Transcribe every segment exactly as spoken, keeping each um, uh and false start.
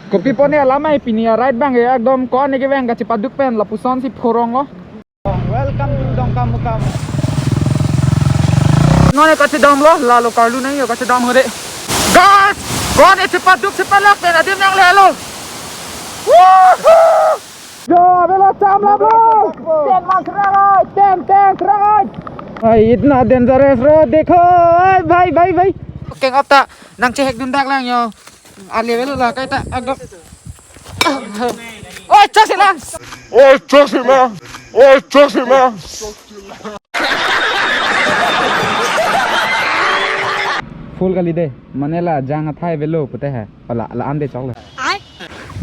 Kopi pone alam ai pini a ride abang ke ekdom ko-an ke abang kachepaduk pen lapuson si phorong lo. Welcome to Dongkamukam. Non kachedam lo, lalo karlu nangji kachedam ho de. Guys, ko-an chepaduk chepalak pen adim nanglelo. Woohoo! Jo, avelo cham lo bro. Ten man serang ai, ten, ten serang ai. Bhai, itna dangerous road dekho. Ai, bhai, bhai, bhai. Keng apta nangchehek dundak lang yo. Ali avelo la kaita agak. Oi, chok si lang. Oi, chok si lang. Oi, chok si lang. Full kali de. Mane la jang athai avelo pute hai. Ala, la-an de chok le.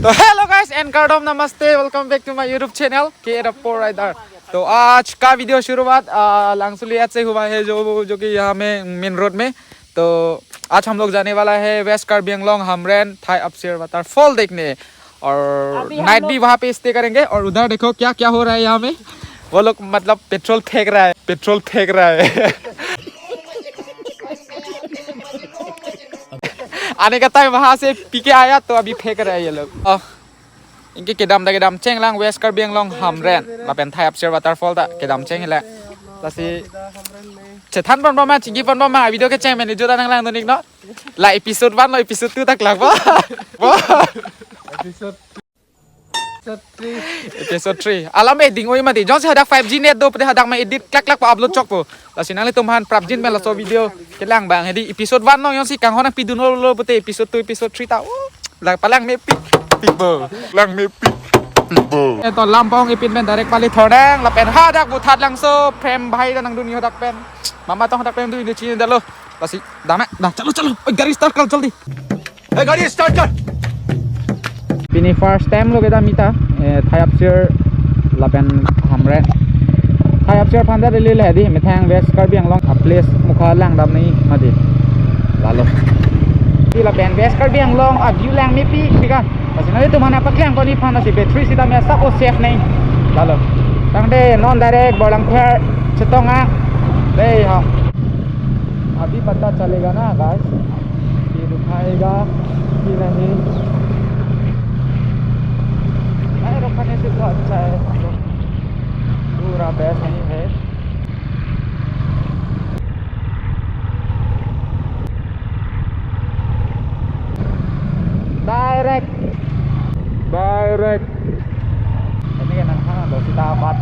To hello guys and kardom, namaste, welcome back to my YouTube channel K F four Rider. तो आज का वीडियो शुरुआत, आ, लांगसुली से हुआ है, जो जो कि यहाँ में मेन रोड में। तो आज हम लोग जाने वाला है वेस्ट कार्बी आंगलोंग हमरेन थाई अपसेर वाटरफॉल देखने, और अभी हम नाइट भी लोग वहाँ पे स्टे करेंगे। और उधर देखो क्या क्या हो रहा है यहाँ में, वो लोग मतलब पेट्रोल फेंक रहा है, पेट्रोल फेंक रहा है। आने का टाइम वहां से पी के आया तो अभी फेंक रहे हैं ये लोग। अ, इनके kedam ta kedam chenglang West Karbi Anglong Hamren lapen Thai Upsir Waterfall ta kedam cheng le. Lasi chethan pon pama, chingki pon pama, video kecheng meni juta nang lang donik no. La episode one lo episode two ta klak bo. Bo. Episode three. Episode three. Alam eding oi mati. Jongsi hadak five G net do pute hadak ma edit klak klak pa upload chokpo. Lasi nanglitum aphan prapjin pen laso video kelang abang. Jadi episode one lo jongsi kanghon nangpidun lo pute episode two, episode three ta. Oh, lang palang mepik. Pik bo. Lang mepik. Pik bo. Eh, to lampong ipin pen direct pali thornang lapen hadak Buthat Langso Prem bhai ta nangdun yo hadak pen. Mama tong hadak pen dun yo chini dalo. Lasi dame, dah, chalo, chalo. Oi, gari start kar, jaldi. Hey, gari start kar. Pini first time lo kedam ita, eh, Thai Upsir lapen Hamren. Thai Upsir aphan ta lele le di, methang West Karbi Anglong a place mukha langdam nangji mati. Lalo. Di lapen West Karbi Anglong a view lang mepik pik an. Lasi nanglitum aphan nangpaklang ko ni aphan lasi battery sita mesa ko safe nangji. Lalo. Tangte non direct Borlangpher chetong a. Dei ha. अभी पता चलेगा ना गाइस, कि रुकाएगा कि नहीं। नहीं रुकने से तो अच्छा है, हम लोग पूरा बेस नहीं है। Direct. Direct. Ini kan nang sana lo sita apat.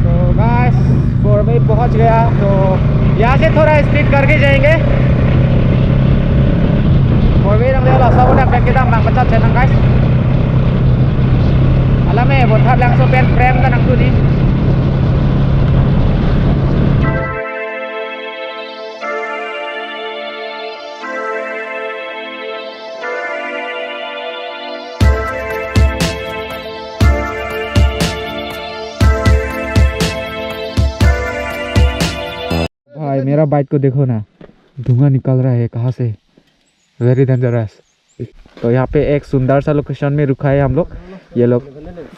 So guys, four way पहुंच गया, तो यहाँ से थोड़ा स्पीड करके जाएंगे। Four way nang lelo sa udah pen kedam nang pachat chenang guys. Alam e Buthat Langso pen Prem ta nangdun ni. भाई, मेरा बाइक को देखो ना, धुआं निकल रहा है कहाँ से, very dangerous। तो यहाँ पे एक सुंदर सा लोकेशन में रुका है हम लोग, ये लोग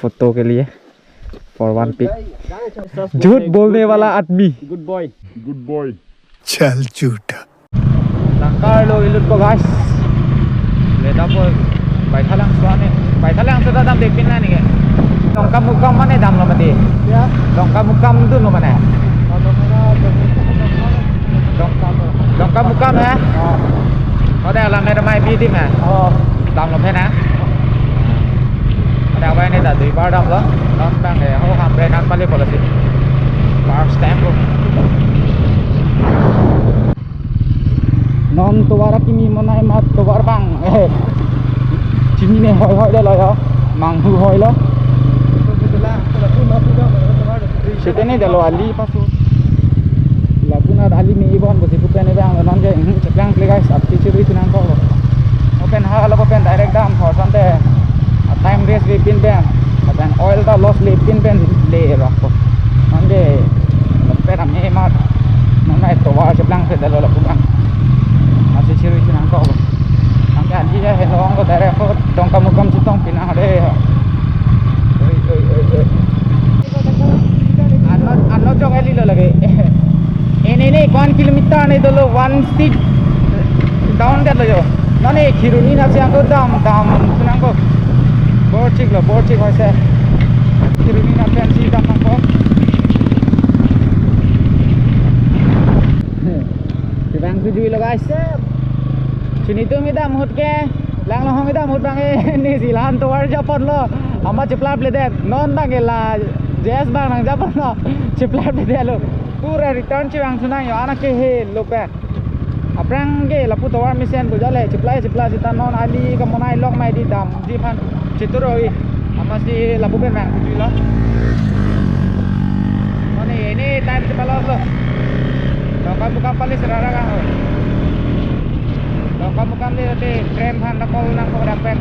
फोटो के लिए, for one pic। झूठ बोलने वाला आदमी। Good boy। Good boy। चल झूठा। Langkar lo ilut ko guys। Leda po, Baithalangso ane, Baithalangso ta dam depin na ni ke। Dongkamukam mane damlo mati? Ya. Dongkamukam dunlo mane? Dongkamukam ya? Oh. Ode alam er mai bidi ma? Oh. Damlo phe na? Ode abai ne ta dui bar damlo. Non bang ke ho Hamren an pali policy. First time ko. Non tovar kimi monai mat tovar bang. Eh. Chini ne hoi hoi de lo yo. Manghu hoi lo. Sitene de lo ali pasu. Lapunat ali me ibon bosi pupen bang non ke, hmm, cheplang ple guys, ap chichiri sinang ko. Open ha lo open direct dam ho sante. Time race le pin pen. Lapen oil ta loss le pin pen le rak ko. Nangke lapen ame mat. Nang nai tovar cheplang se dalo lapu bang. Asi chiri chinang ko. Nangke adi ya helong ko dare ko Dongkamukam chetong pina hade. Oi, oi, oi, oi. Ano, ano jong eli lo lagi. Ini, ini one kilometer ni dulu one stick down det lo yo. Mane Kheroni nat si ako dam, dam sunangkok. Borchik lo, Borchik hoise. Kheroni nat pensi dam nangkok. Kevang kejui lo, guys. Chini tum kedam ahut ke, Langlong ahong kedam ahut abang ke, ne si la-an tovar japonlo. Amat cheplarpledet. Non abang ke la J S abang nangjaponlo. Cheplarpledetlo. Pura return chevang sunang yo, anak ke he lo pen. Aphrang ke lapu tovar mesen bujale cheplai cheplai seta non ali kamonai lok mai di damji aphan chetur oi. Amatsi lapu pen vang kejui lo. Mane any time chepalos lo. Dongkamukam pali serara kang ho. Dongkamukam le te frame aphan ta call nangkok dak pen.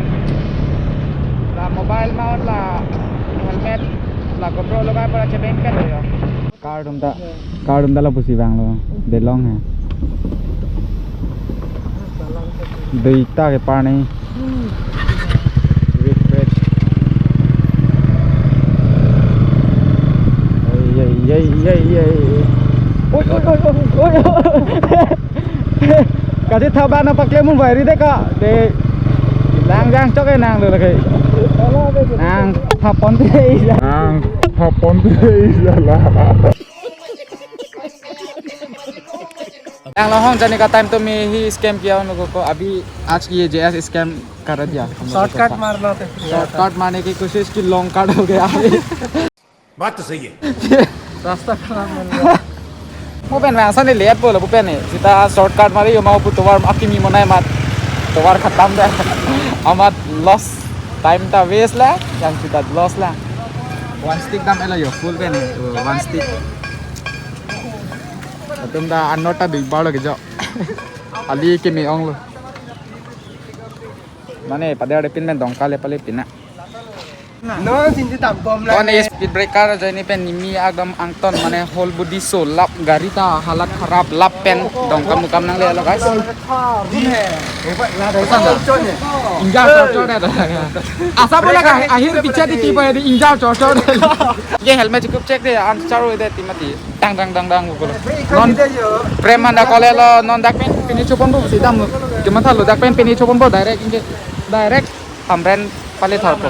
La mobile mount la helmet la GoPro logai pura chebeng pen lo yo. Car atum ta, car atum ta lapusi vanglo, delong he. Dui ta kepar ni. Wait, wait. Ei, ei, ei, ei, ei. Oi, oi, oi, oi, oi. Kasi thaba na pakle mun bai ri de ka. De lang jang chok e nang lo lagi. Nang thapon te. Nang thapon te. Langlong ahong जाने का टाइम तो मैं ही स्कैम किया उन लोगों को। अभी आज की ये जेएस स्कैम कर दिया हम लोगों के साथ। शॉर्टकट मारना था। शॉर्टकट मारने की कोशिश की लॉन्ग कट हो गया। बात तो सही है। रास्ता खराब बन गया। Mo pen vangsan ni let bolo, mo pen ni. Sita shortcut mari yo mau pu tovar akimi monai mat. Tovar khatam da. Amat loss. Time ta waste la, yang sita loss la. One stick dam elo yo, full pen ni. Oh, one stick. Atum ta anot ta dui bar lo kejo. Ali kimi ong lo. Mane pader de pin pen Dongka le pale pina. Non sinti tampom la. One speed breaker ajoine pen nimi akdom angton mane whole body so lap gari ta halat kharap lap pen Dongkamukam nangle lo guys. Inja chor chor da. Asa bola ka ahir picha di tiba di inja chor chor da. Ye helmet cukup check de an charo de timati. Dang dang dang dang gulo. Non frame anda kole lo non dak pen pini chopon bo si dam lo. Cuma thalo dak pen pini chopon bo direct inge direct Hamren pale tharpo.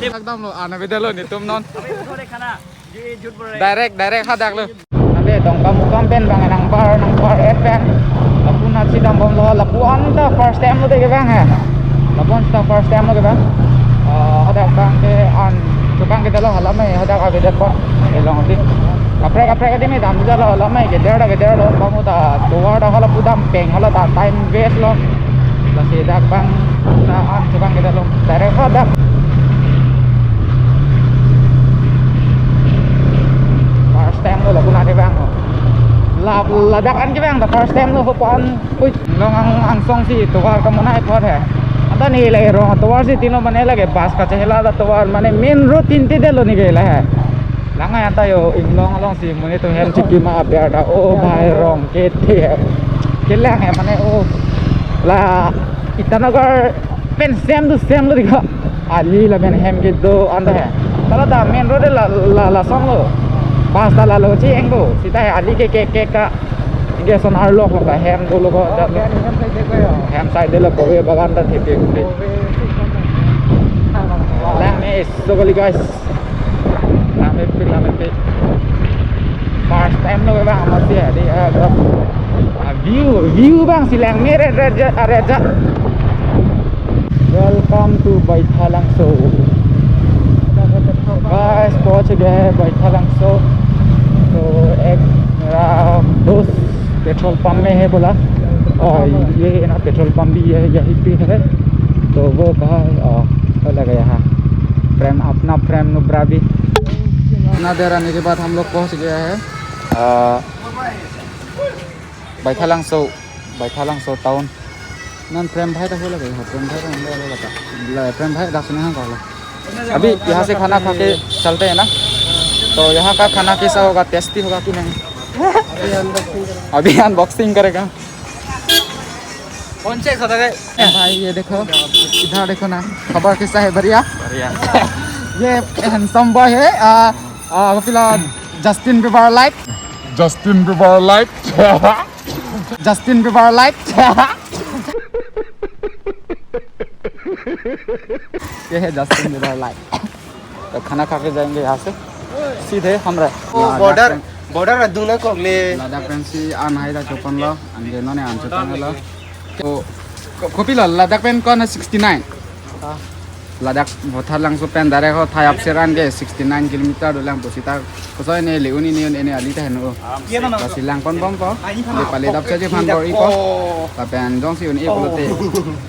Ekdom lo, ana beda lo netum non. Direct, direct hadak lo. Ante Dongkamukam pen bang nangbar, nangbar et pen. Lapu nat si dambom lo, lapu anta first time lo de kevang he. Lapu anta first time lo kevang. Ah, hadak abang ke an chokang kedetlo halamai, hadak avedet pa. Elong di. Kaprek kaprek di me dam jalo halamai keder da keder lo. Bang ta tovar da hala pu dam peng hala ta time waste lo. Lasi dak abang ta an chokang kedetlo. Direct hadak. First time lo lapu nat kevang lo. La ladak an kevang ta first time lo hopan. Ui, long ang angsong si tovar kamonai apot he. Anta ne le rong tovar si tino mane lage bus kachehela ta tovar mane main road tin ti de lo ne ke la he. Langai anta yo inglong along si mane to hem chiki ma aber da o bhai rong ke the he. Kelang he mane o la Itanagar pen same to same lo dikha. Ali lapen hem kedo anta he. Tala ta main road la la la song lo. Bus ta la lo chi eng do. Sita he ali ke ke ke ka. Inke son arlok lo ka hem dolo ko jat lo. Hem side de lo kowe bagan ta thepi kuli. Lang ne so kali guys. Lame pi lame pi. First time lo bang amat si di ah, ah, view view bang si lang ne red red ja red ja. Welcome to Baithalangso. Guys, पहुंच गए हैं बैठालांगसो। तो एक मेरा दोस्त petrol pump में है बोला, और ये ना पेट्रोल पंप भी है, यहीं पे है। तो वो कहा, आ, वो लगा यहाँ फ्रेम, अपना फ्रेम नुब्रा भी। इतना देर आने के बाद हम लोग पहुंच गया है, आ, Baithalangso, Baithalangso town. Non प्रेम भाई तक बोला गया, प्रेम भाई का नंबर बोला था। ला, प्रेम भाई दस नहीं हम कॉल। अभी यहाँ से खाना खा के चलते हैं ना, तो यहाँ का खाना कैसा होगा, टेस्टी होगा कि नहीं, अभी अनबॉक्सिंग करेगा। कौन से खाता है? ए भाई, ये देखो, इधर देखो ना, खबर कैसा है? बढ़िया? बढ़िया। ये हैंडसम बॉय है, आ, आ, वो फिलहाल Justin Bieber like. Justin Bieber like. Justin Bieber like. ये है जस्टिन ब्रीबर लाइफ। तो खाना खा के जाएंगे यहाँ से सीधे हम रहे ओ, बॉर्डर, बॉर्डर अदूना कोगले। Ladakh Pence an hai ta choponlo, anke non an chotanglo. To ko-, kopilo Ladakh pen ko-an sixty nine. Ladakh Vothatlangso pen direct ho Thai Apsir an ke sixty nine kilometer dolang pu seta koso ene le un ini un ene ali ta heno. Lasi langponbompo. Di pale dapchotji aphan bor-iko. Lapen jongsi un-e pulote.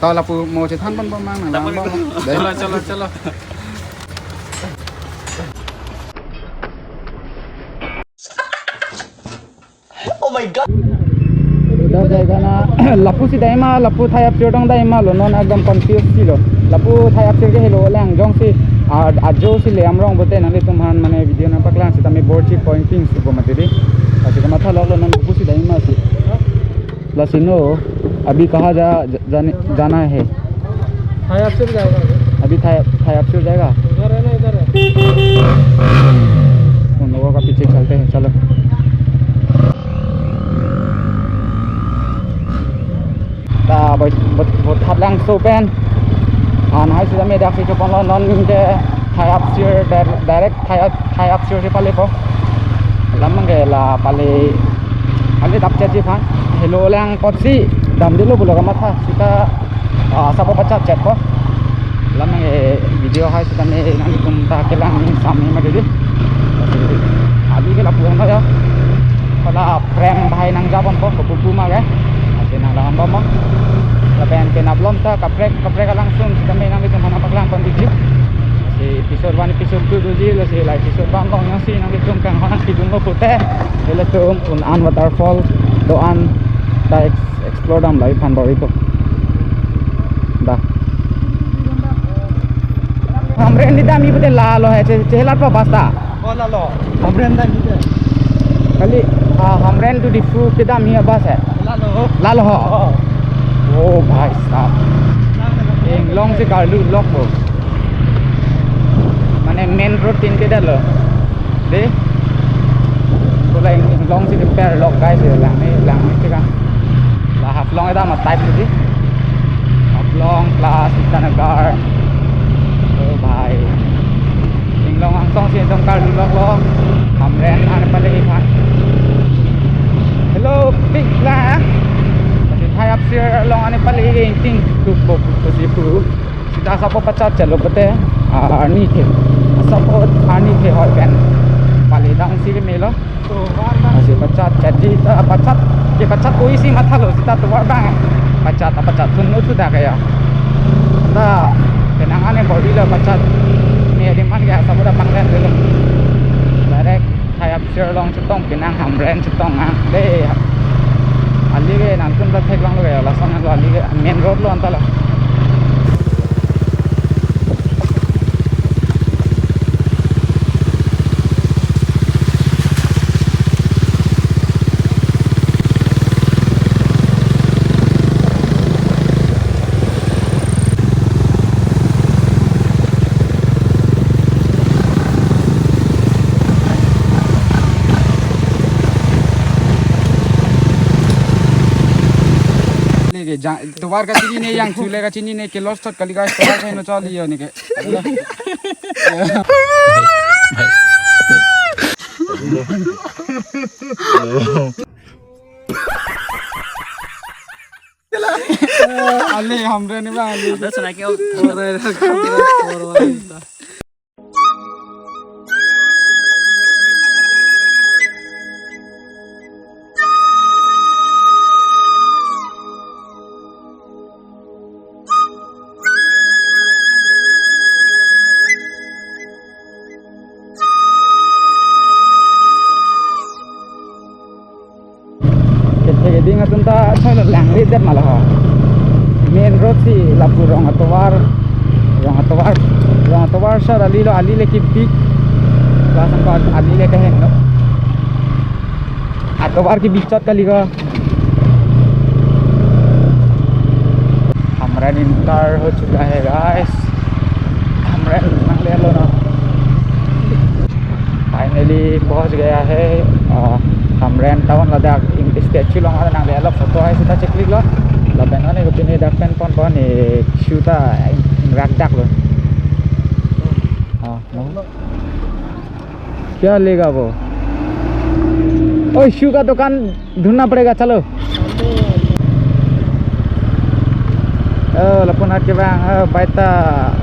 To lapu mo chethanponbom mang nang langbom. Chalo, chalo, chalo. Oh my God. Udah jai kana lapu si daima, lapu Thai Apsir dong daima lo, non ekdom confuse si lo. Lapu Thai Apsir ke helo lang jongsi, a, ajo si le amrong bote nanglitum aphan mane video nangpaklang seta me bor-i pointing si bo mati di. Lasi kamatha lok lo non lapu si daima si. Lasi no, abhi kaha ja, ja, jane, jana hai. थाई अफसर जाएगा अभी। अभी Thai, Thai अफसर जाएगा। उधर है ना, इधर है। उन लोगों का पीछे चलते हैं, चलो। Ta Vot-, Vot-, Vothatlangso pen an hai seta me daksi choponlo, non ke Thai Apsir, dir-, direct Thai, Thai Apsir si palepo. Lam mang ke la pale, pale dapchotji aphan. Helo lang apotsi damdelo pulo kamatha seta, ah, asap pachatchetpo. Lam mang ke video hai seta me nanglitum ta kelang sam ni mati di. Ali ke lapu-an ya. Hala Prem bhai nangjaponpo, kopu ma ke. Lasi nanglangbompo. Lapen penap lom ta kaprek kaprek alangsun seta me nanglitum aphan nangpaklangpon diji. Lasi episode one, episode two doji, lasi la episode one along jongsi nanglitum kanghon nangkidunlo pute, ilitum un an waterfall do-an ta ex-, explore dam lai aphan bor-iko. Da. Hamren ni dam-i pute lalo hai, che-, chehelatpo bus ta. Oh, lalo. Hamren dam-i de. Kali, ah, Hamren to Diphu kedam-i abus hai. Lalo. Lalo ho. Oh. Oh, bhai sahab. Inglong si karlu lok bo. Mane main road tin kedalo. De. Kola ing-, inglong si keper lok guys, ya, langni, langni si kan. La Haflong eta ma type si. Haflong plus Itanagar. Oh, bhai. Inglong angsong si dong karlu lok lo. Hamren an pale iphan. Hello, big la. Lasi Thai Apsir along an pale ingting tuk bok pusi pu. Seta asap pachatchetlo pute, ah, arni ke. Asap arni ke hoi pen. Pale dam si ke melo. Lasi pachatchetji ta pachat, ke pachat oi si mathalo seta tovar bang. Pachat, pachat sun nu sudah kaya. Ta penang ane bor-ilo pachat. Ni di man ke asap udah pangdet dulu. Direct Thai Apsir along chetong penang Hamren chetong ah. De. Ali ke nangtum ta theklonglo kaya, lason lo ali ke main road lo anta la. Neke jang, tovar kachinine, jangthu le kachinine, ke lost thot kali guys, tovar kaino chali yo neke. Ale Hamren ni ba, ale. Ada sana kya? Kethe keding atum ta thoi lo langledet ma lo ho. Main road si lapu rong atovar, rong atovar, rong atovar sar ali lo, ali le kebik. Lason ko ali le keheno. Atovar kebik chot kali ko. Hamren enter ho chuka hai guys. Hamren nanglelo na. Finally पहुंच गया है, uh, Hamren town. Ladak statue along nanglelo, photo hai seta cheklik lo. Lapen ani kopine dak pen ponpo ne shoot a, Rak dak lo. Oh, no. क्या लेगा वो? ओए, शू का दुकान ढूंढना पड़ेगा, चलो। Oh, lapu-an kevang, oh, baita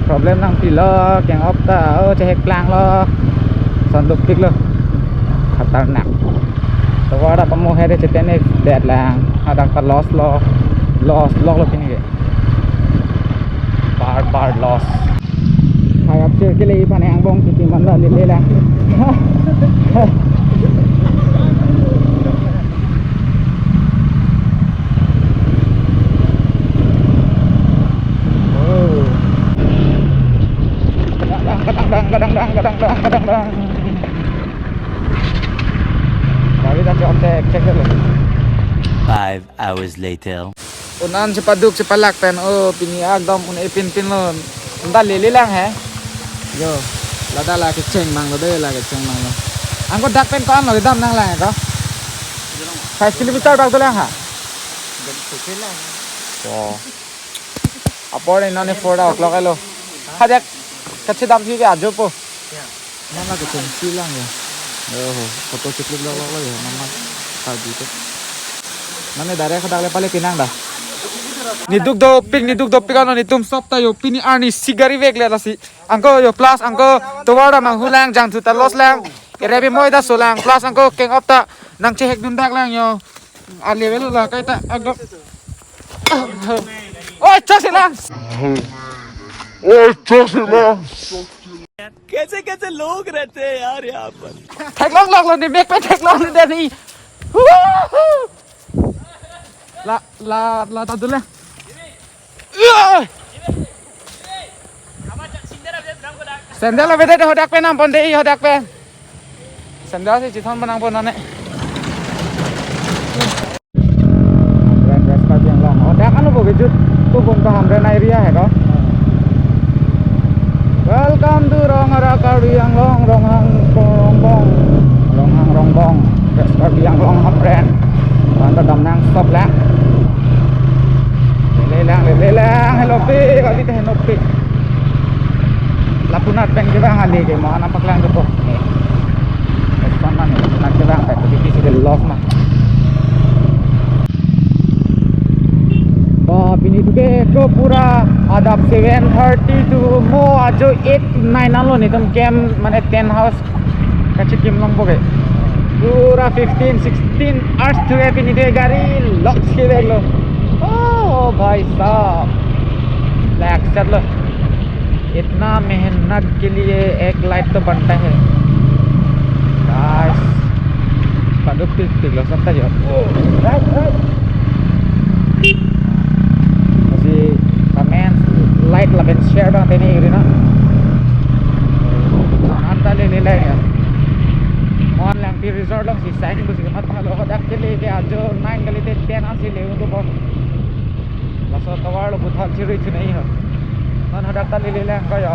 problem nangpilo, keng-op ta, oh, chehek planglo. Son dopiklo. Khatarnak. Tovar ta pamu hede chetene det lang. Hadak ta loss lo. Loss lo lo pini ke. Bar bar loss. Hai apsir ke le iphan angbong kiti manda lele lang. Oh. Kadang, kadang, kadang, kadang, kadang, kadang, kadang, kadang. Gari ta chonte cek dulu. Five hours later. Un-an chepaduk chepalak pen, oh, pini akdom un-e pinpin lo. Anta lele lang he. Yo, ladak la kecheng mang lo de, la kecheng mang lo. Anke dak pen ko-an lo kedam nanglang ko? Five kilometer bak dolang ha. Oh. Apor ne nane four o'clock lo. Hadak kachedam si ajo po. Mama kecheng si lang ya. Oh, photo cheklik lok lok lo ya, mama. Tadi tu. Mane direct hadak le pale pinang dah. Neduk dopik, neduk dopik ano netum sop ta yo. Pini arnisi gari vek le lasi. Anke yo plus anke tovar ta manghu lang, jangthu ta loss lang. Ere bi moi ta so lang plus anke keng-op ta nangchehek dundak lang yo. A level la kaita agak. Oi, chok si lang. Oi, chok si lang. कैसे कैसे लोग रहते हैं यार यहाँ पर। Theklong lok lo ni, mek pen theklong ni dani. Woohoo! La, la, la ta dule. Sandal avedet, hadak pen nampon dei, hadak pen. Sandal si chithon pen nampon nane. Hamren West Karbi Anglong. Oh, dak ano bo kejut. Tu bom ta Hamren area hai ko. Welcome to Rongara Karbi Anglong, Ronghang Rongbong. Ronghang Rongbong. West Karbi Anglong Hamren. Manta dam nang stop lang. Lele lang, lele lang. Hello, pi. Kali teh, hello, pi. Lapu-an pen kevang ale ke, mo anak paklang ke po. Nih. Pesan mana? Lapu-an kevang, tapi kisi ke loss mah. Wah, pini tu ke, ke pura adap seven thirty tu mo ajo eight to nine alo netum camp mane tent house kachikim longpo ke. Pura fifteen, sixteen hours tu ke pini tu gari lock si vek lo. Oh, bhai sahab. Lak sat lo. इतना मेहनत के लिए एक लाइट तो बनता है, guys. Paduk tik tik lo sab ta jo. Lasi comment, like lapen share bang tene iri na. Anta lele lang ya. Mon Langpi Resort along si sign pusi kamatha lo, hadak ke le ke ajo nine kali te ten asi le untuk bom. Laso tovar lo puthot chiri chinai ho. Non hadak ta lele lang ko yo.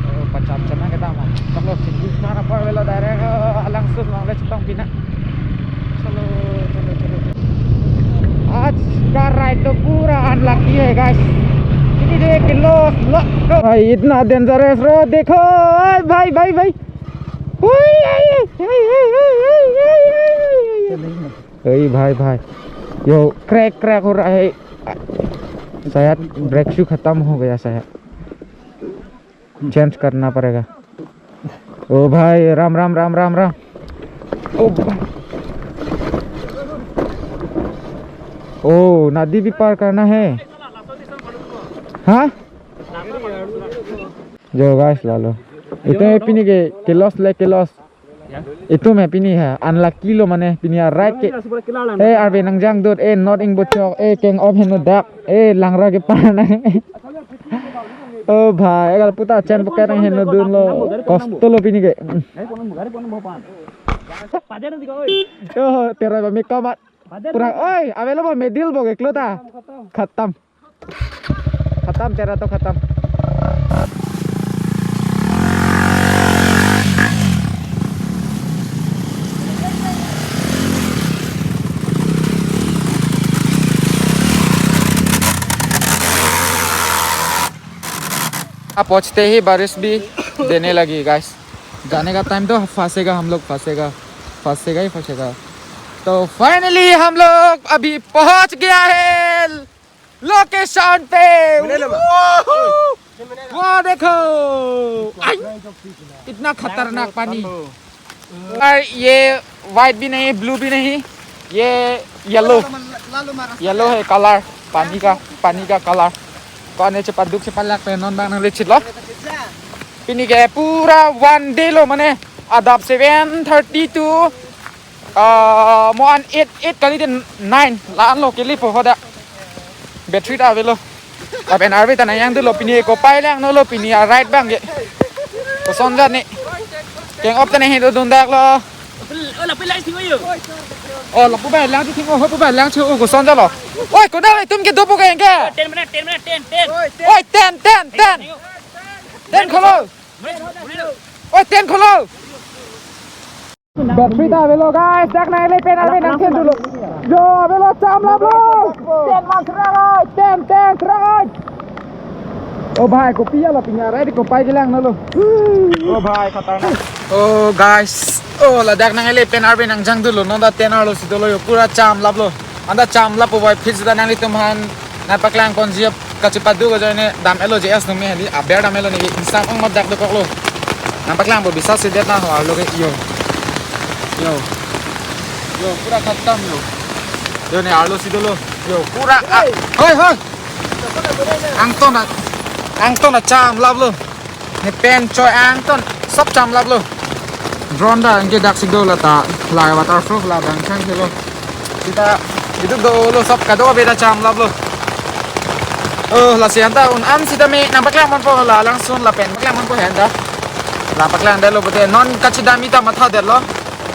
Oh, pacham cham kedam. Toklo chingki mana pa velo direct, oh, alangsun long le chetong pina. Chalo, chalo, chalo, chalo. आज का राइड तो पूरा अनलकी है, guys. Ini deh, ke loss, loss. भाई, इतना dangerous road देखो। ए, भाई, भाई, भाई। ओए, ए, ए, ए। अरे भाई, भाई, यो क्रैक क्रैक हो रहा है। शायद ब्रेक शू खत्म हो गया शायद, चेंज करना पड़ेगा। ओ भाई, राम राम राम राम राम। ओ भाई, ओ, नदी भी पार करना है। हाँ, जो गाइस, लालो, इतने pini ke, ke loss le, ke loss. Itum he pini he, unlucky lo mane, pini a ride ke. Eh, arve nangjang dot, eh, not ing bochok, eh, keng-op heno dak, eh, langra kepar nang. Oh bhai, ekal puta chen poket nang heno dunlo, kosto lo pini ke. Oh, tera ba mi kamat. Pura, oi, avelo ba medal bo ke klota. Khatam. खत्म, तेरा तो खत्म। पहुंचते ही बारिश भी देने लगी गाइस। जाने का टाइम तो फंसेगा हम लोग, फंसेगा, फंसेगा ही फंसेगा। तो फाइनली हम लोग अभी पहुंच गया है लोकेशन पे। Woohoo! वहाँ देखो, आई, इतना खतरनाक पानी। और ये व्हाइट भी नहीं, ब्लू भी नहीं, ये येलो, येलो है कलर, पानी का, पानी का colour. Ko-an chepaduk chepaplak pen non bang nanglechetlo. Pini ke pura one day lo, mane adap seven thirty to, ah, mo-an eight, eight kali de nine la-an lo keli po hoda. Battery ta avelo. Lapen arve ta nangjang dolo, pini kopai lang no lo, pini a ride bang ke. Koson jat ni. Keng op ta nanghe do dun dak lo. Oh, lapu bai lang thing, oh, lapu bai lang thing, oh, lapu bai lang thing, oh, koson jat lo. Oi, konat atum ke dopo ke ke? Ten minute, ten minute, ten, ten. Oi, ten, ten, ten. Ten kholo. Oi, ten kholo. Battery ta avelo guys, dak nangle pen arve nangthen dolo. Yo, avelo, cham laplo. Ten man serangai, ten, ten serangai. Oh bhai, kopi ya lo pini a ride kopai kelang nalo. Oh bhai, khatarnak. Oh guys, oh ladak nangle pen arve nangjang dolo, non ta ten arlosi dolo yo, pura cham laplo. Anta cham lapo bhai, phit sita nanglitum aphan nangpaklang ponji, kachepaduk ajoine dam-etlo J S Nongme hali, aber dam-etlo neli, insang ong mat dak dokoklo. Nangpaklangpo, biswas si det na ho arlo ke, yo. Yo. Yo, pura khatam yo. Yo, ne arlosi dolo. Yo, pura, ah, hoi, hoi. Angton a, angton a cham laplo. Ne pen choi angton, sob cham laplo. Drone ta anke daksi do lata, la waterproof la bang chang thelo. Sita, itum dolo sob kado-kave ta cham laplo. Oh, lasi anta un-an sitame nangpaklang ponpo, la langsun lapen paklang ponpo henda. La paklang detlo pute, non kachedam ta matha detlo.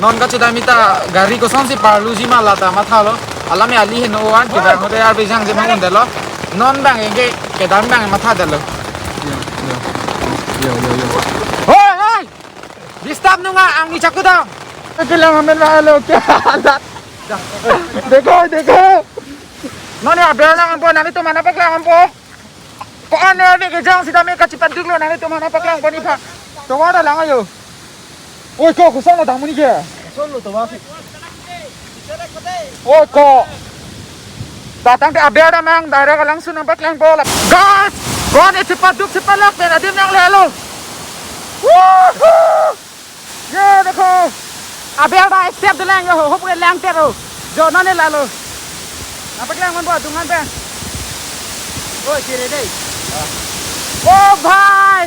Non kachedam ta gari kosonsi parluji ma lata mathalo. Alam ya ali heno an kevang hote arve jangje ma-un detlo. Non bang anke kedam bang matha detlo. Yo, yo. Yo, yo, yo. Hoi, hoi! Disturb nunga, angni chakudam. Kelang amen ma lo, kya halat? Dekho, dekho. Non ya, aber lang ponpo, nanglitum aphan nangpaklang ponpo. Ko-an arve kejang sitame kachepaduklo, nanglitum aphan nangpaklang pon ipha. Tovar ta lang ayo. Oi ko, koson lo dam-un-e ke? Koson lo tovar si. Oi ko. Datang ke aber damnang, direct alangsun nangpaklangpo la. Guys, ko-an chepaduk chepaplak pen adim nanglelo. Woohoo! Ye dekho. Aber ta step dolang yo, hope ke lang tero. Jo non ne lalo. Nangpaklang ponpo adung an pen. Oi, kiri dei. Oh bhai.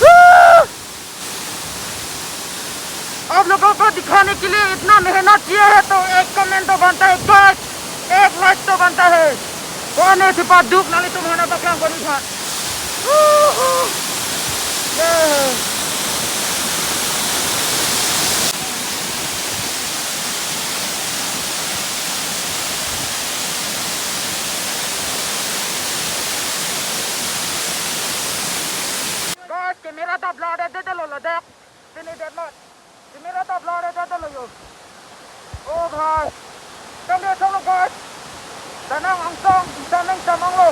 Woo! आप लोगों को दिखाने के लिए इतना मेहनत किया है तो एक कमेंट तो बनता है गाइस, एक लाइक तो बनता है। Ko-an chepaduk, nanglitum aphan nangpaklang pon ipha. Woohoo! Yeah. Guys, camera ta blur det det lo ladak. Pini det mat. Camera ta blur det det lo yo. Oh bhai. Kami thalo guys. Danang angsong, danang chamang lo.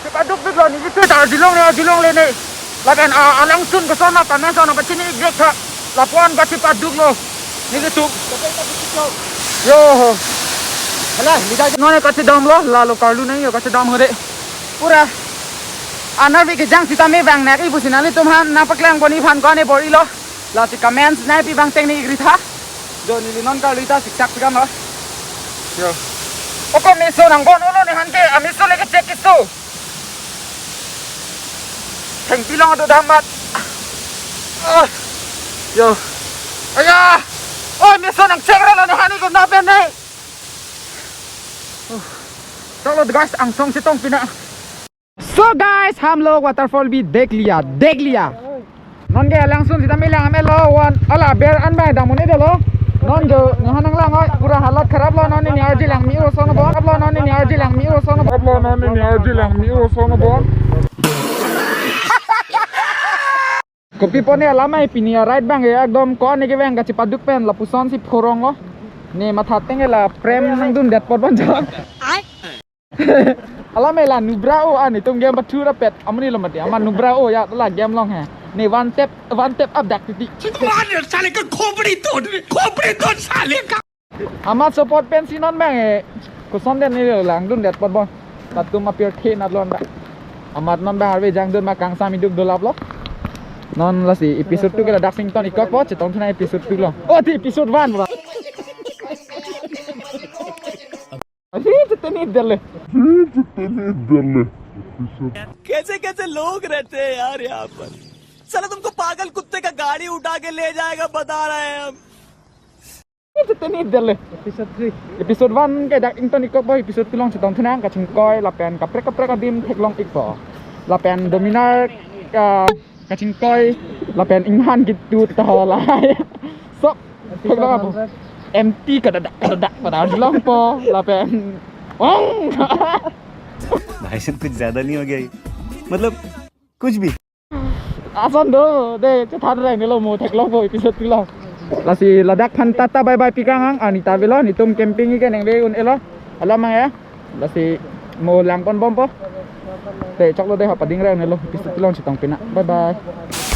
Chepaduk pik lo, neli ke ta arjulong ne, arjulongle ne. Lapen a, alangsun koson ma pamen son pachini ik tha. Lapu-an kachepaduklo. Nelitum. Yo. Hala, neli ta non kachedamlo, lalo karlu nang yo kachedam hore. Pura. An arve kejang sitame bang nangji pusi nanglitum aphan nangpaklang pon iphan ko-an bor-ilo. Lasi comments nangpi abang teng neli ik tha. Jo neli non karlu ta siksak pikam lo. Yo. Oko meso nang bon olo ne han ke, ameso le ke check keso. Thengpi long do dam mat. Ah. Yo. Aya. Oi, meso nang check ra lo ne han ke ko na pen ne. Uh. Chalo guys, angsong chetong pina. So guys, हम लोग waterfall भी देख लिया, देख लिया। Non ke alangsun sitame lang amelo, wan, hala aber an bai dam-un-e detlo. Non jo, ne han nanglang oi, pura halat kharap lo, non ne arji lang mi-o son bon, lo non ne arji lang mi-o son bon, lo non ne arji lang mi-o son bon. Kopi pon ne alam ai pini a ride bang ya, ekdom ko-an ke bang kachepaduk pen lapuson si phorong lo. Ne matha teng la prem nangdun det pot bon jo. Ai. Alam ela nubra-o, ah, netum game pathu rapet. Amonit lo mati. Amat nubra-o ya, la game long he. Ne one tap, one tap up dak titi. मार साले का खोपड़ी तोड़ खोपड़ी तोड़ साले का Amat support pensi non bang eh. Koson den ni langdun det pot bon. Latum apir the nat lon ba. Amat non bang arve jangdun ma kangsam iduk dolap lo. Non lasi episode two ke ladak sing ton ikok po, chetongthu nang episode two lo. Oh, di episode one ba. Hi, cheteni dele. कैसे कैसे लोग रहते हैं यार यहाँ पर। साला तुमको पागल कुत्ते का गाड़ी उठा के ले जाएगा, बता रहे हैं हम। Cheteni dele. Episode one ke dak ington ikok po, episode two along chetongthu nang, kachingkoi lapen kaprek kaprek adim theklong ikpo. Lapen Dominar ka kachingkoi lapen inghan gitu taho lahai. Sok theklong apo. Empty kadadak kadadak pada longpo lapen. Ong. भाई साहब कुछ ज्यादा नहीं हो गया ये? मतलब कुछ भी। Ason do, de, chethan reng nelo mo theklong po episode two lo. Lasi ladak aphan tata bye bye pi kang ang, ani ta avelo, netum camping ke neng ve un-elo. Alam mang ya. Lasi mo lang pon bom po. De, choklo de, ha pading reng nelo episode two along chetong pina. Bye bye.